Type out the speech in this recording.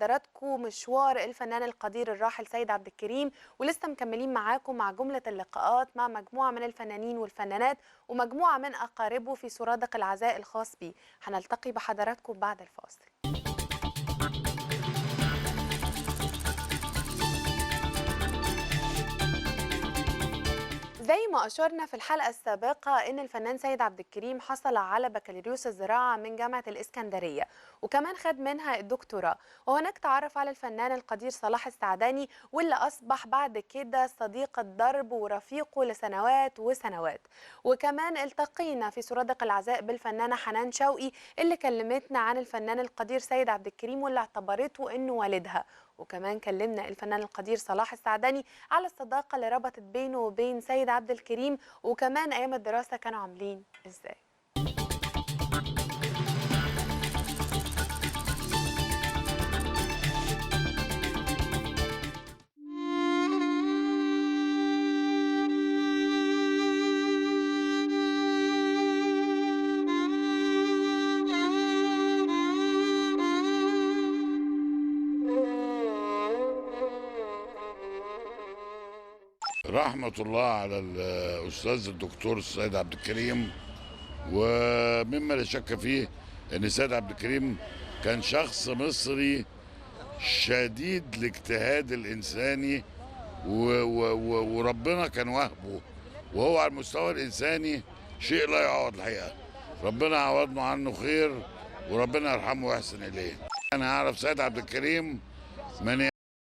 حضراتكم مشوار الفنان القدير الراحل سيد عبد الكريم، ولسه مكملين معاكم مع جملة اللقاءات مع مجموعة من الفنانين والفنانات ومجموعة من أقاربه في سرادق العزاء الخاص بيه. هنلتقي بحضراتكم بعد الفاصل. زي ما أشرنا في الحلقة السابقة إن الفنان سيد عبد الكريم حصل على بكالوريوس الزراعة من جامعة الإسكندرية، وكمان خد منها الدكتوراه، وهناك تعرف على الفنان القدير صلاح السعداني، واللي أصبح بعد كده صديق الدرب ورفيقه لسنوات وسنوات. وكمان التقينا في سرادق العزاء بالفنانة حنان شوقي اللي كلمتنا عن الفنان القدير سيد عبد الكريم واللي اعتبرته إنه والدها. وكمان كلمنا الفنان القدير صلاح السعداني على الصداقة اللي ربطت بينه وبين سيد عبد الكريم، وكمان أيام الدراسة كانوا عاملين إزاي. رحمة الله على الأستاذ الدكتور السيد عبد الكريم، ومما لا شك فيه أن السيد عبد الكريم كان شخص مصري شديد الاجتهاد الإنساني، وربنا كان وهبه، وهو على المستوى الإنساني شيء لا يعوض الحقيقة. ربنا عوضنا عنه خير، وربنا يرحمه ويحسن إليه. أنا أعرف سيد عبد الكريم من